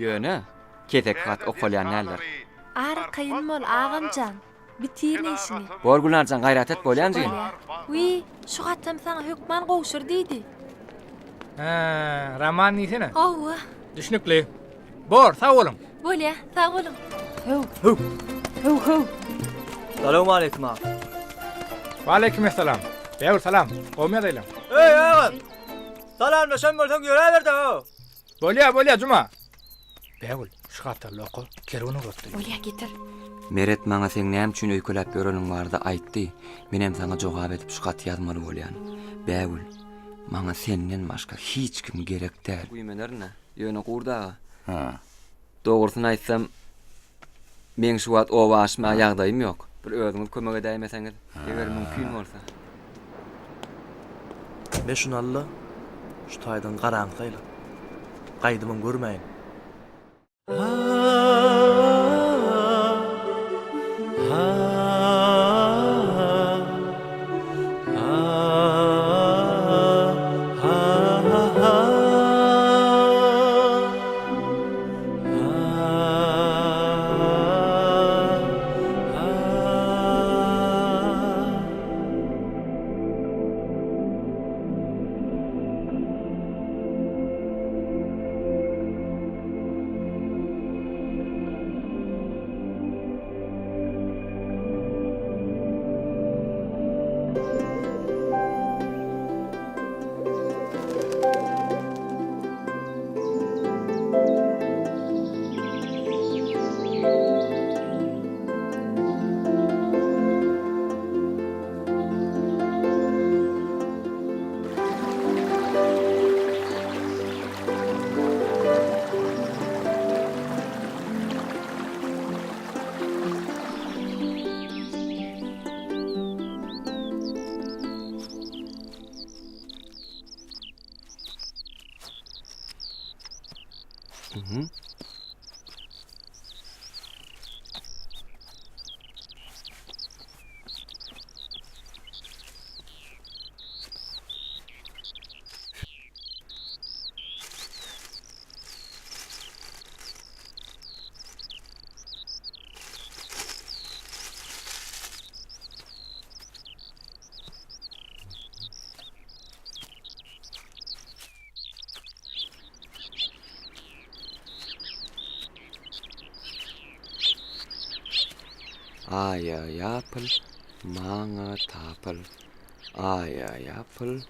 Ýöne keseki hat okalýan däldir. Arkaýyn bol, agam jan. Bitirin işiňi. Bor Gülnarjan gaýrat et bolýan jigim. Bolýa. Wiý, şu hatam saňa hökman gowşur diýdi. Hä, roman diýsene. Hawa. Düşnükli. Bor, sag boluň. Bolýa, sag boluň. Höw. Höw. Höw, höw. Salowmaleýkim aga. Waleýkim essalam. Bägül salam. Gowmy ýagdaýlaň? Eý agam. Salamlaşan bolsaň ýöräber-de how. Bolýa, bolýa Juma. Bägül, şu gapdalda oka, kerwen ugratdy. Bolýa, getir. Meret maňa seň näme üçin öýkeläp ýöreniň barada aýtdy, menem saňa jogap edip şu haty ýazmaly bolýan. Bägül, maňa senden başga hiç kim gerek däl. Güýmenerin-ä, ýöne Gurt aga. Hä. Dogrusyny aýtsam, meň şu wagt oba aşmaga ýagdaýym ýok. Bir özüňiz kömek edäýmeseňiz, eger mümkin bolsa. Me şuny al-da, şu taýdan garaňky saýla. Gaýdybam görmäýin. Aýa ýapyl, maňa tapyl. Aýa ýapyl,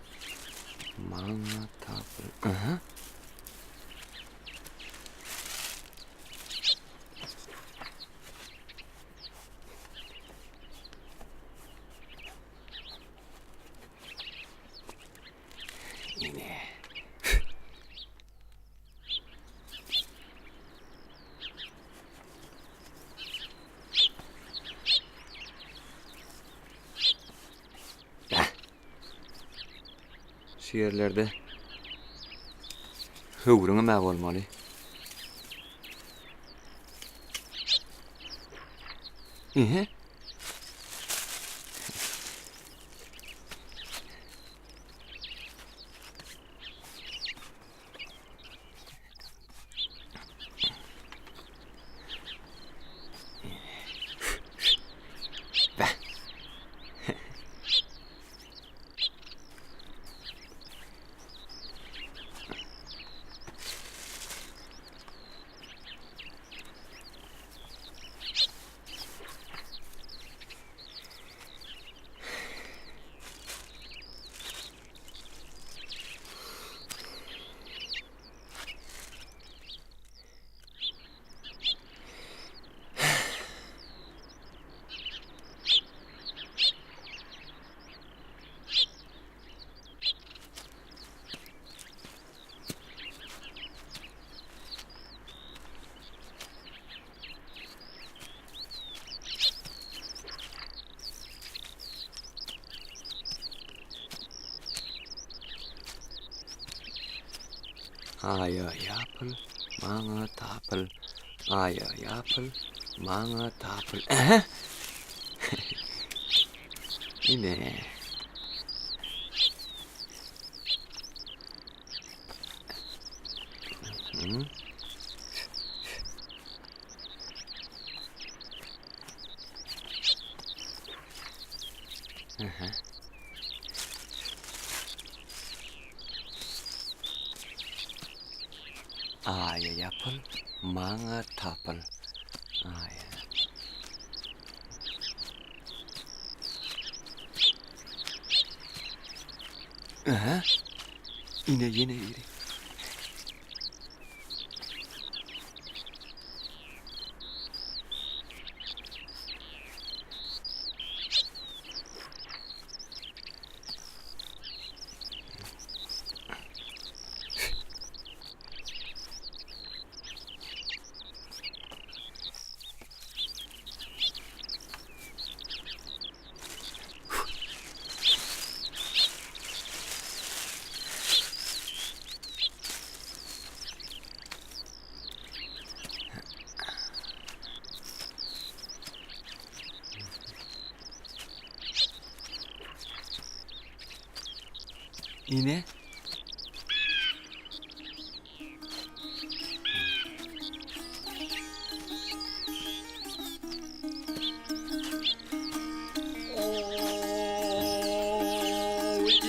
maňa tapyl. Aha. Ine. Şu ýerlerde höwrüňem-ä bolmaly. Ine. Aýa ýapyl, maňa tapyl. Aýa ýapyl, maňa tapyl. Ähä! Ine. Aýa ýapyl, maňa tapyl. Aýa. Aha. Ine ýene biri. Ine.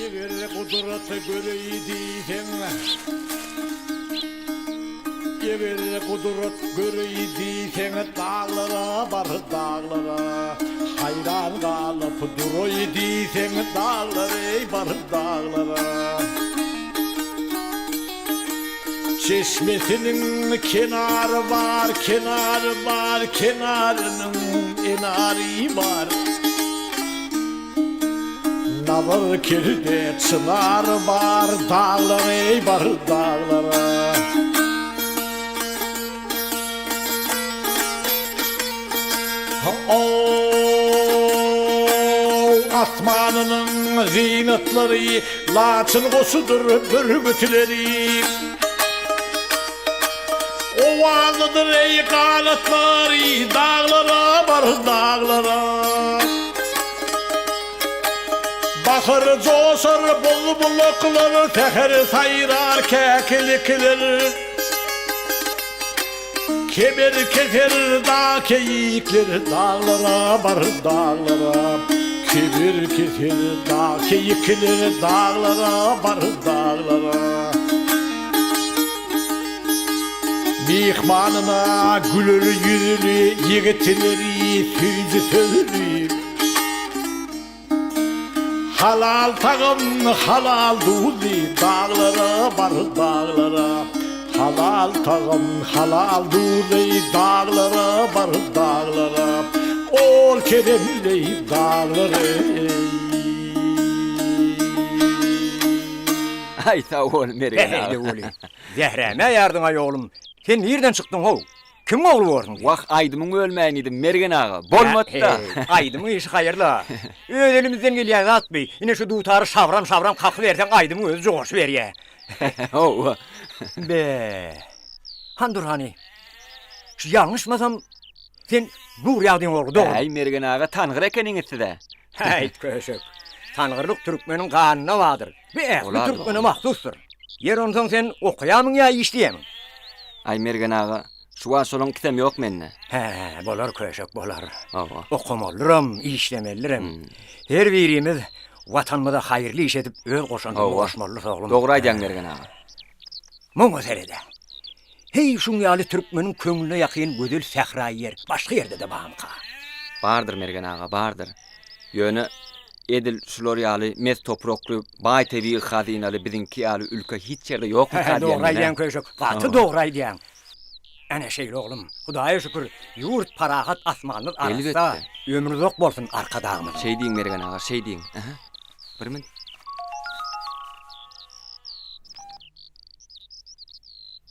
Eger gudraty göreý diýseň, Eger gudrat göreý diýseň, Daglara bar, daglara. Haýran galyp duraý diýseň, Daglara bar, daglara. Çeşmesiniň kenary bar, kenary bar, kenarynyň enary bar. Nazar kerde çynar bar, daglar eý bar daglara. Ho-ow, asmanynyň zynatlary, Laçyn goşudyr bürgütleri. Owazlydyr eý ganatlary, Daglara bar daglara. Bahar joşar bul-bulaklar, Säher saýrar käkilikler. Kemer keser dag keýikler, Daglara bar daglara. Kemer keser dag keýikler, Daglara bar daglara. Myhmanyna güler ýüzli, Ýigitleri süýji sözli. Halal tagam, halal duzy, Daglara bar, daglara. Halal tagam, halal duzy, Daglara bar, daglara. Ol keremli daglar eý. Aý sag bol Mergen aga. Heý-de weli. Zähräme ýardyň-aý oglum. Sen nirden çykdyň how? Kimiň ogly borsuň sen? Wah, aýdymyňy bölmäýin diýdim, Mergen aga. Bolmady-da. Heý, aýdymyň işi haýyrla. Öz elimizden gelýän zat bi. Ine şu dutary şabram-şabram kakyberseň aýdymyň özi joşuberýä. Hawa. Be. Han dur hany. Şu ýalňyşmasam, sen Nurýagdyň ogly, dogrumy? Äý, Mergen aga, tanygyr ekeniňiz siz-ä. Häýt, köşek. Tangyrlyk türkmeniň ganynda bardyr. Bu ähli türkmene mahsusdyr. Ýer onsoň sen okaýamyň ýa işleýämiň? Aý, Mergen aga, şu wagt şolaň ikisem ýok mende. Hä, bolar köşek, bolar. Hawa. Okamalydyram, işlemelidirem. Her birimiz Watanymyza haýyrly iş edip öz goşandymyzy goşmalydyrys, oglum. Dogry aýdýaň, Mergen aga. Muňa sered-ä. Heý, şuň ýaly türkmeniň köňlüne ýakyn gözel sähraýy ýer başga ýerde-de barmyka? Bardyr, Mergen aga, bardyr. Ýöne edil şular ýaly mes toprakly, baý tebigy hazynaly biziňki ýaly ülke hiç ýerde ýokmyka Hä, diýýän dogry men-ä. aýdýaň, köşek, gaty dogry aýdýaň. Ene şeýle oglum, Hudaýa şükür, ýurt parahat, asmanymyz arassa. Elbetde. Ömri uzak bolsun Arkadagymyzyň. Şeý diýiň, Mergen aga, şeý diýiň. Ähä. Bir min.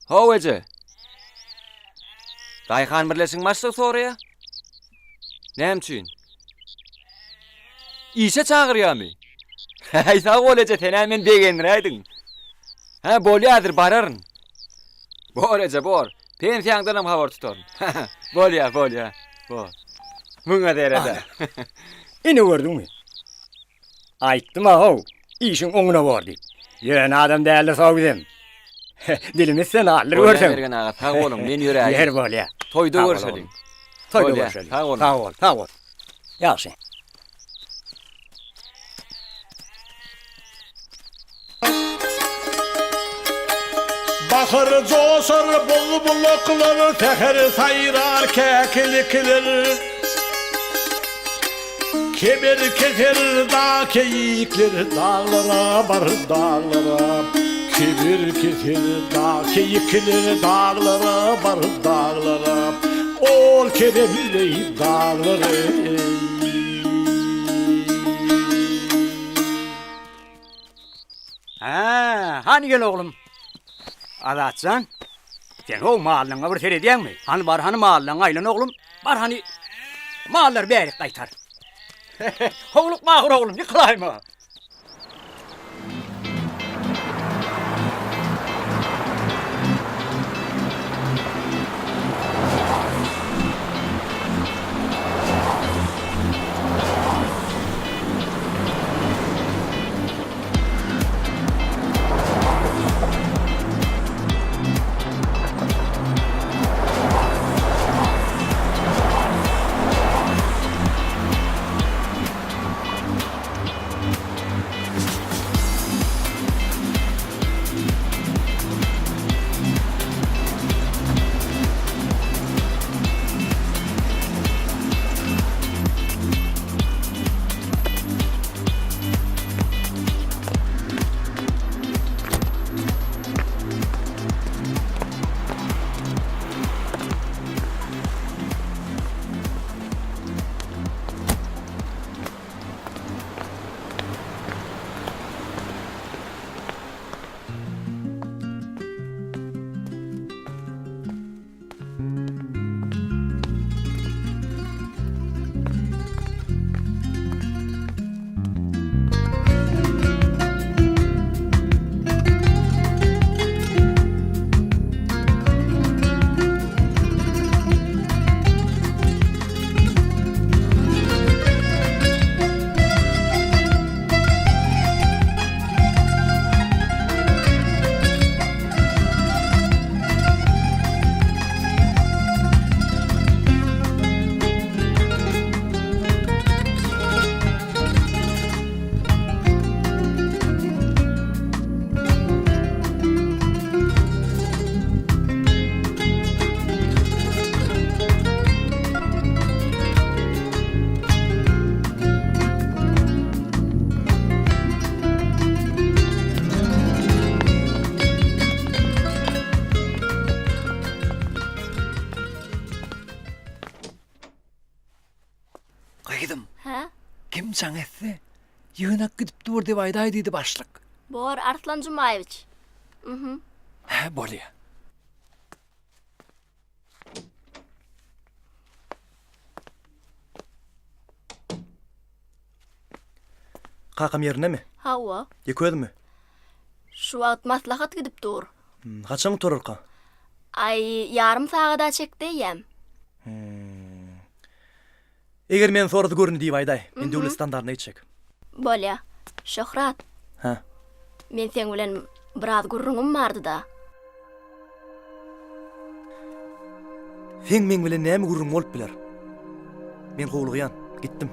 How eje. Daýhan birleşigiň başlygy soraýa. Näme üçin? Işe çagyrýamy? Häý sag bol eje, sen-ä meni begendiräýdiň. Hä, bolýa häzir bararyn. Bor eje, bor. Pensiýaňdanam habar tutaryn. Bolýa, bolýa. Bor. Muňa derede. Ine gördüňmi? Aýtdym-a-how, işiň oňuna bor diýip. Ýöne adam däldir sow bizem. Dilimiz sen aldyr görseň. Bolýa Mergen aga, sag boluň, men ýöräýin. Ýer bolýa. Toýda görşeliň. Toýda görşeliň. Sag boluň. Sag bol, sag bol. Ýagşy. Bahar joşar buz-bulaklar, Säher saýrar käkilikler. Kemer keser dag keýikleri, Daglara bar, daglara. Kemer keser dag keýikleri, Daglara bar, daglara. Ol keremli daglar-eý. Hä, hany gel oglum. Azatjan, sen ho mallaňa bir seredýäňmi? Hany bar, hany mallaňa aýlan oglum. Bar hany mallary bärik gaýtar. Howlukma ahyr oglum, ýykylaýma. Gyzym. Hä? Kim jaň etse, ýygnak gidip dur diýip aýdaý diýdi başlyk. Bor, Arslan Jumaýewiç. Mhm. Hä, bolýa. Kakam ýerindemi? Hawa. Ýeke özümi? Şu wagt maslahat gidip dur. Haçan gutararka? Aý, ýarym sagada çekdi eýýäm. Eger meni sorasa göründi diýip aýdaý. Men döwlet standartyna gitjek. Bolýa. Şöhrat. Hä? Men seň bilen biraz gürrüňim bardy-da. Seň meň bilen näme gürrüň bolup biler? Men howlugýan. Gitdim.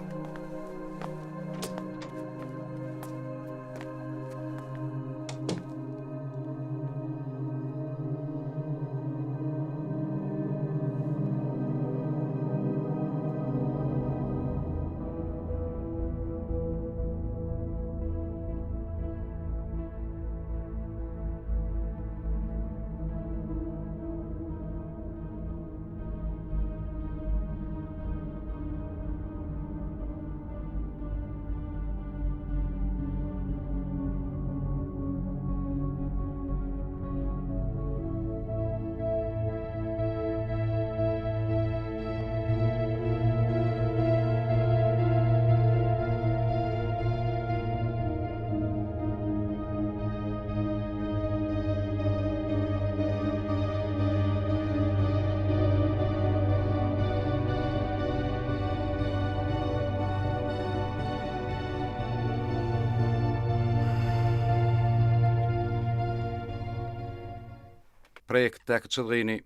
Proýektdäki çyzgyny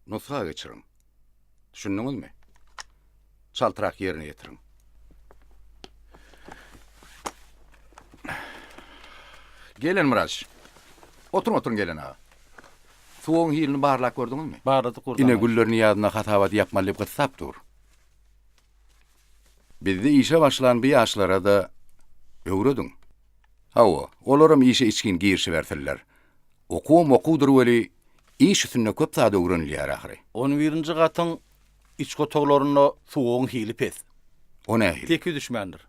nusga geçiriň. Düşündiňizmi? Çaltrak ýerine ýetiriň. Gel Elmyraç. Oturyň, oturyň Gelen aga. Suwagyň hilini barlap gördüňizmi? Barladyk Gurdan Ine aga. Güller Nyýazyna hasabaty ýapmaly diýip gyssap dur. Bizde işe başlan bu ýaşlara-da öwrediň. Hawa, olaram işe içgin girişibersinler. Okuwam okuwdyr weli, iş üstünde köp zat öwrenilýär ahyry. On birinji gatyň içki otaglarynda suwagyň hili pes. O nähili? Tekiz düşmändir.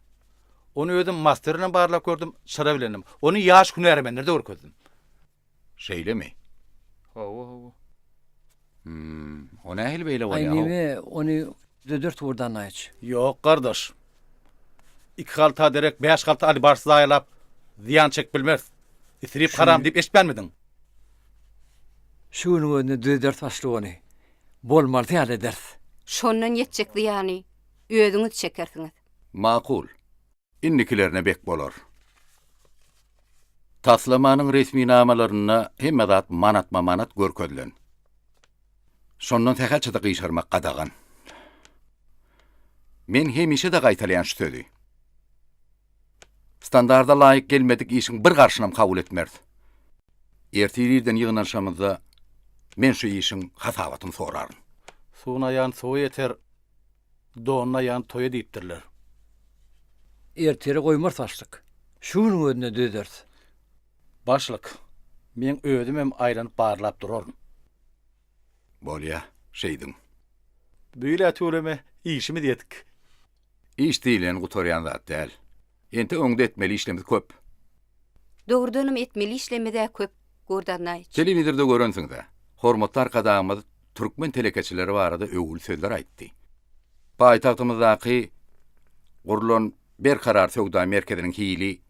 Ony özüm master bilen barlap gördüm, çyra bilenem. Ony ýaş hünärmenlere-de görkezdim. Şeýlemi? Hawa, hawa. Hmm, o nähili beýle Aý bolýar-ow? neme ony düzeders Gurdan aýç. Ýok, gardaş. Iki halta derek bäş halta alibars zaýalap, zyýan çekip bilmeris. Isrip haram diýip eşitmänmidiň? Şu günüň özünde düzederis başlyk ony. Bolmalysy ýaly ederis. Şondan ýetjek zyýany özüňiz çekersiňiz. Makul. Indikilerine bek bolar. Taslamanyň resminamalarynda hemme zat manatma-manat görkezilen. Şondan sähelçe-de gyşarmak gadagan. Men hemişe-de gaýtalaýan şu sözi. Standarda laýyk gelmedik işiň bir garşynam kabul etmeris. Ertir irden ýygnanyşamyzda men şu işiň hasabatyny soraryn. Suwnaýan suwa ýeter, Donnaýan toýa diýipdirler. Ertire goýmarys başlyk. Şu günüň özünde düzederis. Başlyk, meň özümem aýlanyp barlap duraryn. Bolýa, şeýdiň. Bu ýyl-ä tüweleme işimiz ýetik. Iş diýleni gutarýan zat däl. Entek öňde etmeli işlemiz köp. Dogrudanam etmeli işlemiz-ä köp, Gurdannaýyç. Telewizorda görensiňiz-ä, hormatly Arkadagymyz türkmen telekeçileri barada öwgüli sözler aýtdy. Paýtagtymyzdaky gurlan Berkarar söwda merkeziniň hili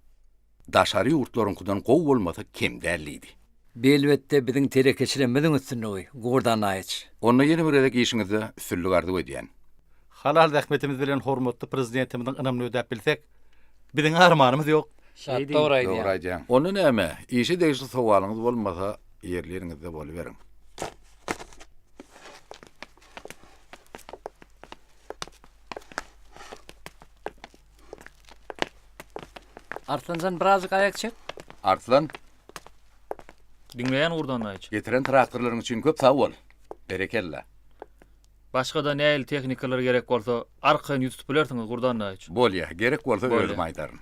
daşary ýurtlaryňkydan gowy bolmasa kem däl diýdi. Bu elbetde biziň telekeçilerimiziň üstünligi, Gurdannaýyç. Onda ýene bir gezek işiňizde üstünlik arzuw edýän. Halal zähmetimiz bilen hormatly Prezidentimiziň ynamyny ödäp bilsek, biziň armanymyz ýok. Şat dogry aýdýaň. Dogry aýdýaň. Onda näme, işe degişli sowalyňyz bolmasa, ýerli ýeriňizde boluberiň. Arslanjan birazjyk aýak çek. Arslan. Diňleýän Gurdannaýyç. Getiren traktorlaryň üçin köp sag bol. Berekella. Başga-da nähili tehnikalar gerek bolsa, arkaýyn ýüz tutup bilersiňiz, Gurdan daýyç. Bolýa, gerek bolsa Bolýa. özüm aýdaryn.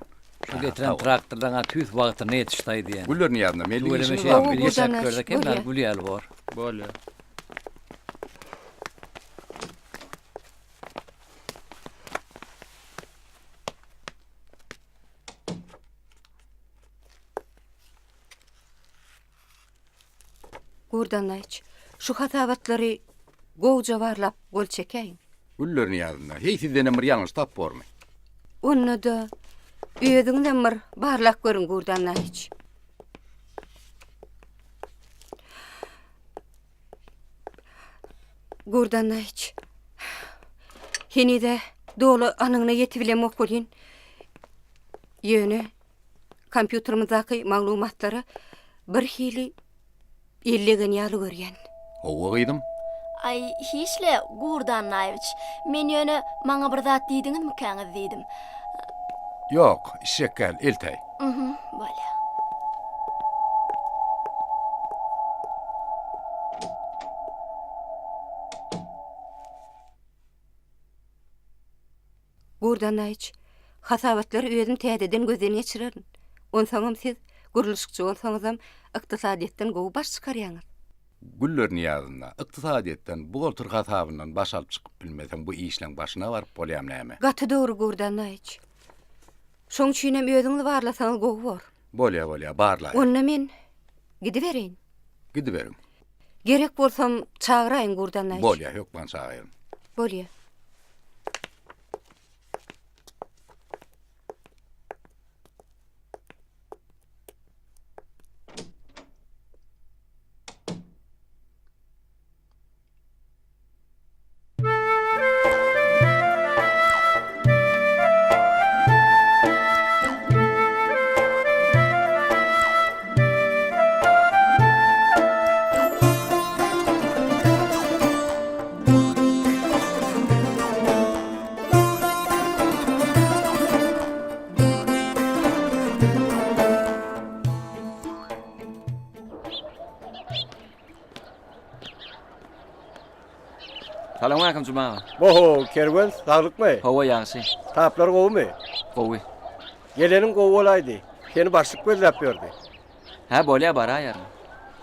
Şu getiren traktorlaň-a tüýs wagtynda ýetişdi diýýän. Güller Nyýazna, melliň Tüweleme işiňiz şeýdip barmy? bir ýeşäp görsek hemmäni gül ýaly bor. Bolýa. Gurdanlaýyç, şu hasabatlary gowja barlap gol çekäýiň. Güller Nyýazynda, heý sizdenem bir ýalňyş tap bormy? Onda-da özüňizem bir barlap görüň Gurdanlaýyç. Gurdanlaýyç, heniz-ä doly anygyna ýetibilemok welin, ýöne Kompýuterimizdaky maglumatlara birhili ellegen ýaly görýän. Howwa gyzym. Aý, hiç-le, Gurdy Annaýewiç. Men ýöne maňa bir zat diýdiňizmikäňiz diýdim. Ýok, işjek gel, eltäý. Mhm, bolýa. Gurdannaýyç, hasabatlary özüm täzeden gözden geçirerin. Onsoňam siz gurluşykçy bolsaňyzam, ykdysadyýetden gowy baş çykarýaňyz. Güller Nyýazynda, ykdysadyýetden, buhgalter hasabyndan baş alyp çykyp bilmeseň bu işleň başyna baryp bolýam näme? Gaty dogry Gurdannaýyç. Şoň üçinem özüňiz barlasaňyz gowy bor. Bolýa, bolýa, barlaýyn. Onda men gidibereýin. Gidiberiň. Gerek bolsam çagyraýyn Gurdannaýyç. Bolýa, hökman çagyryň. Bolýa. Salowmaleýkim Juma aga. Oho, Kerwen, saglykmy? Hawa, ýagşy. Taplar gowumy? Gowy. Geleniň gowy bolaýdy. Seni başlyk gözläp ýördi. Hä, bolýa, baraýaryn.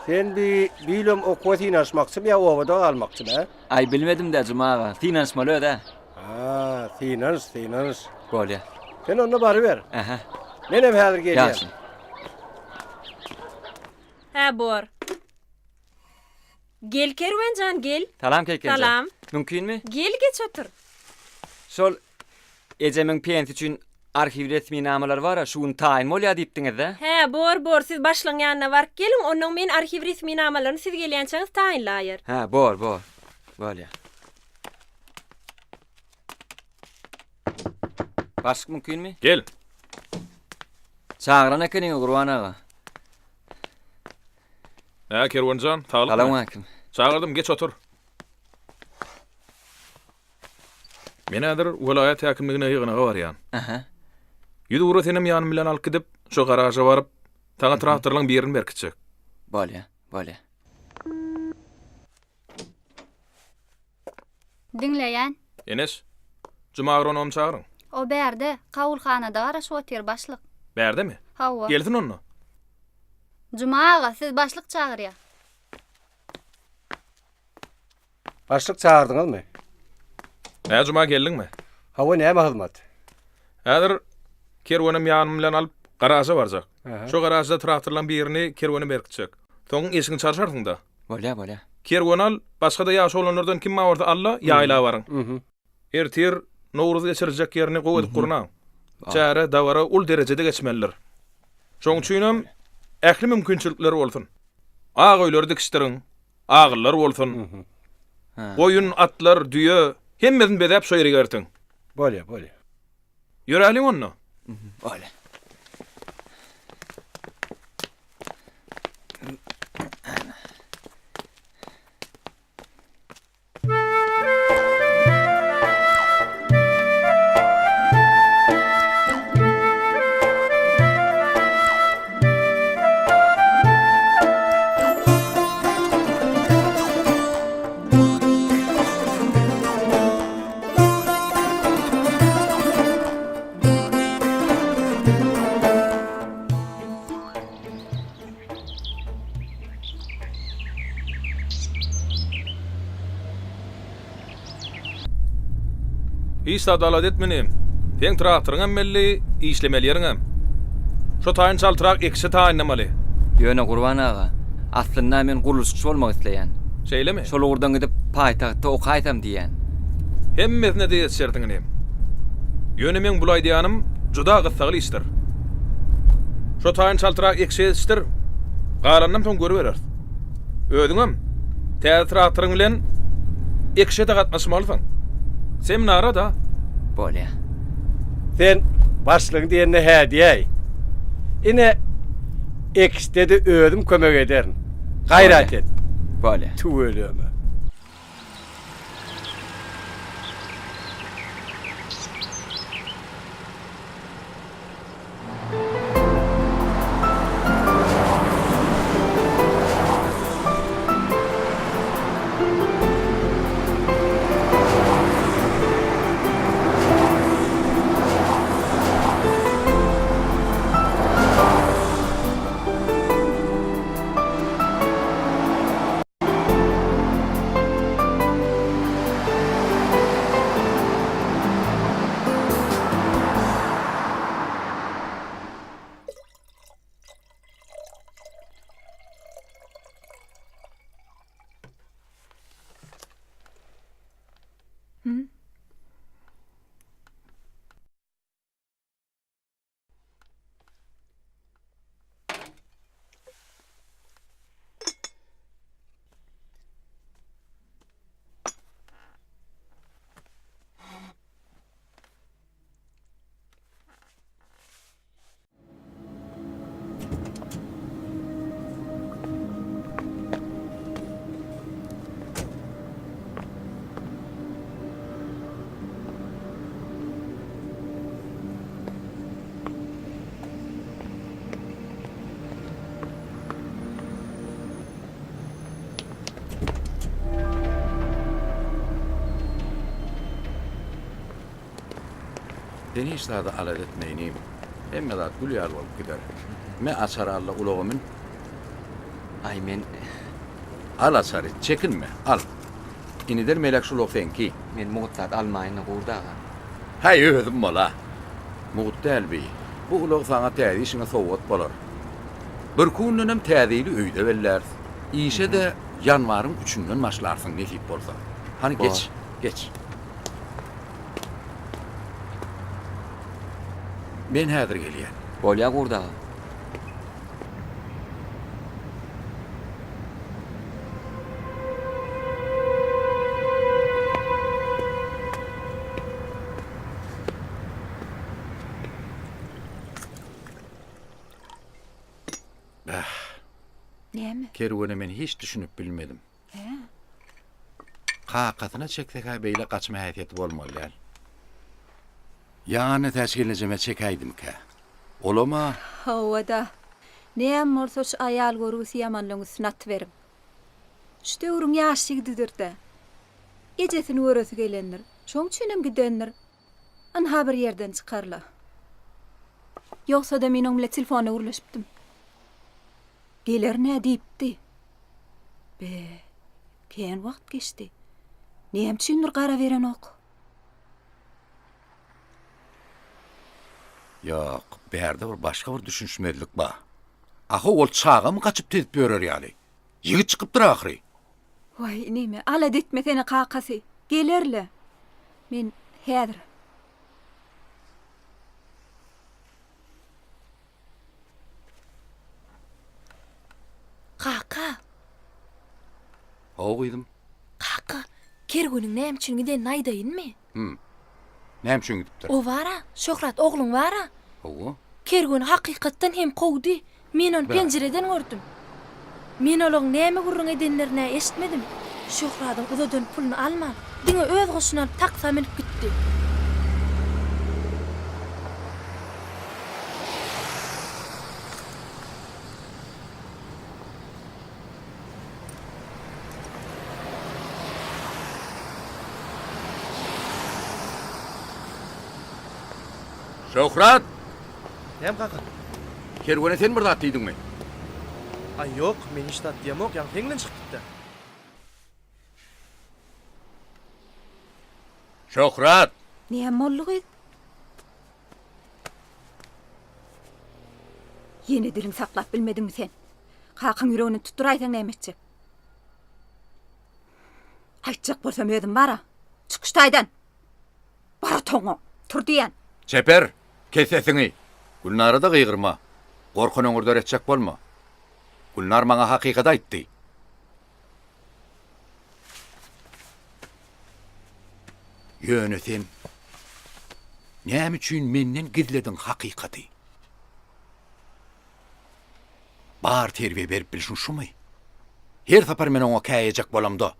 Sen bi bilem okuwa synanyşmakçymy ýa obada galmakçymy, hä? Aý, bilmedim-dä, Juma aga. Synanyşmaly öz-ä. Ha, synanyş, synanyş. Bolýa. Sen onda baryber. Ähä. Menem häzir gelýän. Ýagşy. Hä, bor. Gel Kerwenjan, gel. Salam Keýik enje. Salam. Mümkinmi? Gel geç otur. Şol ejemiň pensi üçin arhiw resminamalary bar-a, şu gün taýyn bolýar diýipdiňiz-dä? Hä, bor, bor, siz başlygyň ýanyna baryp geliň, onnoň men arhiw resminamalaryny siz gelýänçäňiz taýynlaýar. Hä, bor, bor. Bolýar. Başlyk mümkinmi? Gel. Çagyran ekeniňiz Gurban aga. Hä, Kerwenjan, saglykmy? Salowmaleýkim. Çagyrdym, geç otur. Men häzir welaýat häkimligine ýygnaga barýan. Aha. Ýüzugra senem ýanym bilen alyp gidip, şo garaža baryp, saňa traktorlaň birini berkitjek. Bolýa, bolýa. Diňleýän. Eneş, Juma agronomy çagyryň. O bärde, kabulhanada garaşyp otyr, başlyk. Bärdemi? Hawa. Gelsin onda. Juma aga, sizi başlyk çagyrýar. Başlyk çagyrdyňyzmy? Hä, Juma geldiňmi? Hawa, näme hyzmat? Häzir kerwenem ýanym bilen alyp, garaža barjak. Şo garažda traktorlaň birini kerwene berkitjek. Soň eşigiňi çalşarsyň-da. Bolýa, bolýa. Kerweni al, başga-da ýaş oglanlardan kim bar bolsa al-da, ýaýla baryň. Ertir Nowruz geçiriljek ýerini gowy edip gurnaň. Çäre, dabara uly derejede geçmelidir. Şoň üçinem ähli mümkinçilikler bolsun. Ak öýleri dikişdiriň, agyllar bolsun. Goýun, atlar, düýe, hemmesini bezäp şo ýere gertiň. Bolýa, bolýa. Ýöräliň onda. Bolýa. Hiç zat alada etme inim. Seň traktoryňam belli, işlemeli ýeriňem. Şo taýyn çaltrak ekişe taýynlamaly. Ýöne Gurban aga, aslynda men gurluşykçy bolmak isleýän. Şeýlemi? Şol ugurdan gidip paýtagtda okaýsam diýýän. Hemmesine-de ýetişersiň inim. Ýöne meň bul aýdýanym juda gyssagly işdir. Şo taýyn çaltrak ekişe ýetişdir, galanynam soň görübereris. Özüňem täze traktoryň bilen ekişe-de gatnaşmalysyň. Seminara-da. Bolýa. Sen başlygyň diýenine hä diýäý. Ine, ekişde-de özüm kömek ederin. Gaýrat et. Bolýa. Tüweleme. Sen hiç zady alada etme inim. Hemme zat gül ýaly bolup gider. Me açary al-da ulaga mün. Aý men. Al açary, çekinme, al. Iniden melek şu ulag seňki. Men mugt zat almaýyn-da Gurt aga. Häý özüm bol-a. Mugt däl bi. Bu ulag saňa täze işiňe sowgat bolar. Birki gündenem täze ýyly öýde belläris. Işe-de ýanwaryň üçünden başlarsyň nesip bolsa. Hany geç, geç. Men häzir gelýän. Bolýa Gurt aga. Bäh. Näme? Kerwene men hiç düşünip bilmedim. Hä? Kakasyna çeksek-hä beýle gaçma häsiýeti bolmaly däl. Ýa Annatäç gelnejeme çekäýdimkä? Olam-a. Hawa-da. Näme bolsa şu aýal görgüsi ýamanlygyň üstüne atyberiň. Şu döwrüň ýaş ýigididir-dä. Ejesini göresi gelendir. Şoň üçinem gidendir. Ynha bir ýerden çykarla. Ýogsa-da men oň bile telefonda gürleşipdim. Gelerin-ä diýipdi. Be, kän wagt geçdi. Näme üçindir gara berenok. Ýok, bärde bir başga bir düşünişmezlik bar. Ahow ol çagamy gaçyp tezip ýörer ýaly? Ýigit çykypdyr ahyry. Waý, inime, alada etmesene kakasy. Geler-le. Men häzir. Kaka! Hawa, gyzym. Kaka, Kerweniň näme üçin gidenini aýdaýynmy? Hüm. Näme üçin gidipdir? O bar-a, Şöhrat ogluň bar-a. Hawa. Kerweni hakykatdan hem kowdy. Men ony penjireden gördüm. Men olaň näme gürrüň edenlerin-ä eşitmedim. Şöhradyň uzadan puluny alman, diňe öz goşuny alyp taksa münüp gitdi. Şöhrat! Näme kaka? Kerwene sen bir zat diýdiňmi? Aý ýok, men hiç zat diýemok, ýaňy seň bilen çykyp gitdi. Şöhrat! Näme boldy gyz? Ýene diliňi saklap bilmediňmi sen? Kakaň ýüregini tutduraýsaň näme etjek? Aýtjak bolsam özüm bar-a. Çyk şu taýdan! Bar otagyňa! Tur diýýän! Çeper! Kes sesiňi! Gülnara-da gygyrma. Gorkan öňürdar etjek bolma. Gülnar maňa hakykaty aýtdy. Ýöne sen näme üçin menden gizlediň hakykaty? Bar terbiýe berip bilşiň şumy? Her sapar men oňa käýejek bolamda,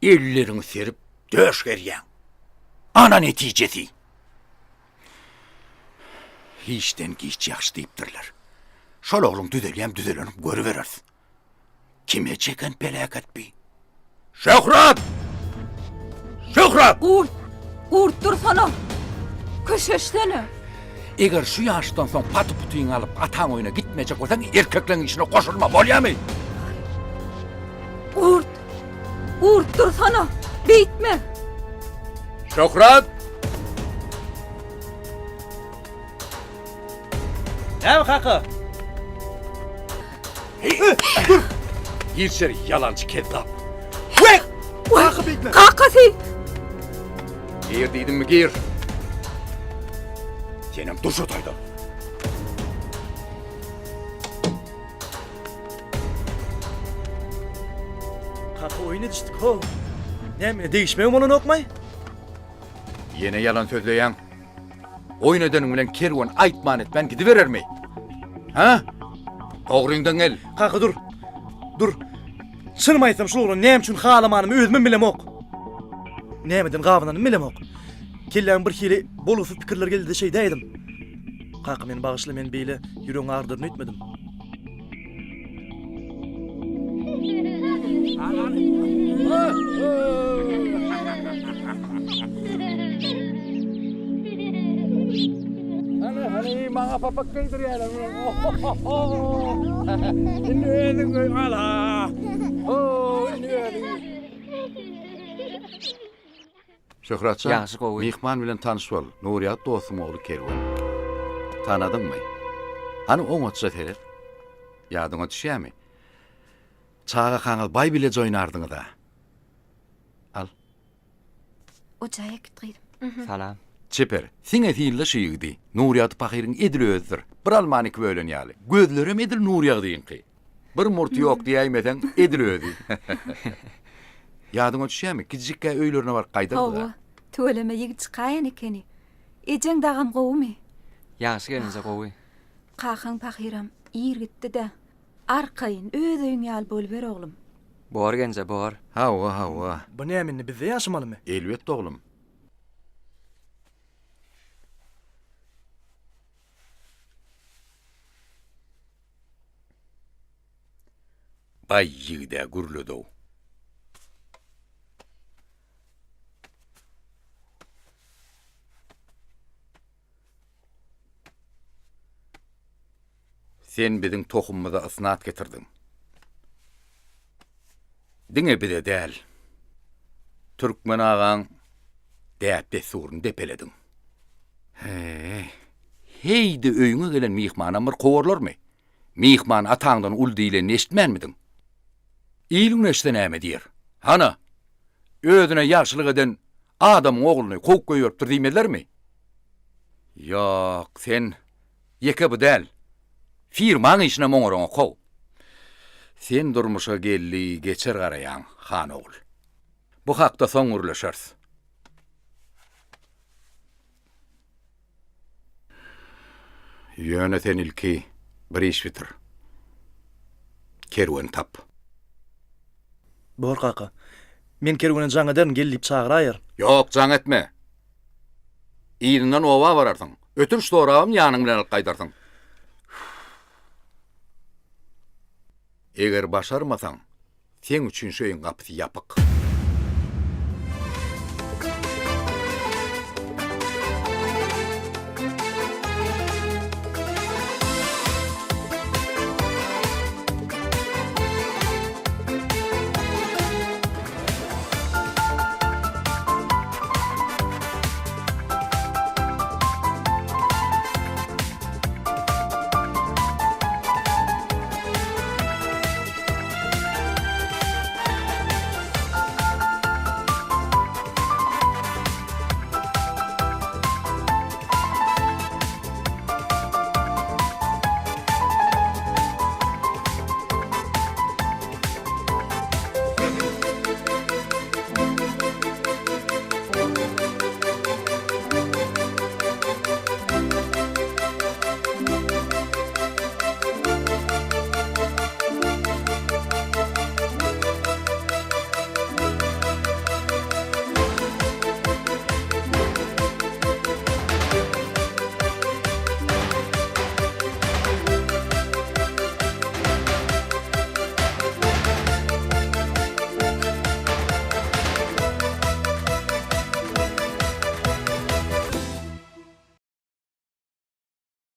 elleriňi serip döş gerýäň. Ana netijesi! Hiçden giç ýagşy diýipdirler. Şol ogluň düzelýäm düzelenok görübereris. Kime çeken peläket bi? Şöhrat! Şöhrat! Gurt! Gurt dursana! Köşeşsene! Eger şu ýaşdan soň paty-putyňy alyp ataň öýüne gitmejek bolsaň, erkekleň işine goşulma, bolýamy? Gurt! Gurt dursana! Beýtme! Şöhrat! Näme kaka? Dur! Gir içeri ýalançy kezzap. Kaka beýtme. Kakasy! Gir diýdimmi gir. Senem dur şu taýda. Kaka oýun edişdik ho. Näme degişmegim bolanokmy? Ýene ýalan sözleýäň. Oýun edeniň bilen kerwen aýtman-etmän gidiberermi? Hä? Dogryňdan gel. Kaka dur. Dur. Çynymy aýtsam şul oglany näme üçin halamanymy özümem bilemok. Nämeden gabynanymy bilemok. Kelläme bir hili bolgusyz pikirler geldi-de şeýdäýdim. Kaka meni bagyşla men beýle ýüregiňi agyrdaryn öýtmedim. Hany, maňa papak geýdirýärler. Indi özüň goý, al-ha. Ho, indi özüň. Şöhratjan, Ýagşy gowy. myhman bilen tanyş bol, Nurýagdy dostuň ogly Kerwen. Tanadyňmy? Hany oňatja seret. Ýadyňa düşýärmi? Çagakaňyz baý bileje oýnardyňyz-a. Al. O jaýa git gyzym. Salam. Çeper, siňe synla şu ýigidi. Nurýagdy pahyryň edil özüdir. Bir almany iki bölen ýaly. Gözlerem edil Nurýagdyňky. Bir murty ýok diýäýmeseň, edil özi. Ýadyňa düşýärmi, kiçijikkä öýlerine baryp gaýdardyk-a. Hawa, tüweleme ýigit çykaýan ekeni. Ejeň dagam gowumy? Ýagşy gelinje gowy. Kakaň pahyram ir gitdi-dä. Arkaýyn, öz öýüň ýaly boluber oglum. Bor genje, bor. Hawa, hawa. Bu näme indi bizde ýaşamalymy? Elbetde oglum. Baý ýigid-ä gürledi-ow. Sen biziň tohumymyza ysnat getirdiň. Diňe bize däl, türkmen agaň däp-dessuryny depelediň. He-e, heý-de öýüňe gelen myhmanam bir kowarlarmy? Myhman ataňdan uly diýlenini eşitmänmidiň? Il-gün eşitse näme diýer? Hana, özüne ýagşylyk eden adamyň ogluny kowup goýberipdir diýmezlermi? Ýok, sen ýeke bu däl, firmaň işinem oňaraňok-how. Sen durmuşa geldi geçer garaýaň, han ogul. Bu hakda soň gürleşeris. Ýöne sen ilki bir iş bitir. Kerweni tap. Bor kaka. Men kerwene jaň ederin, gel diýip çagyraýar. Ýok, jaň etme. Yzyndan oba bararsyň. Ötünç sorabam ýanyň bilen alyp gaýdarsyň. Eger başarmasaň, seň üçin şu öýüň gapysy ýapyk.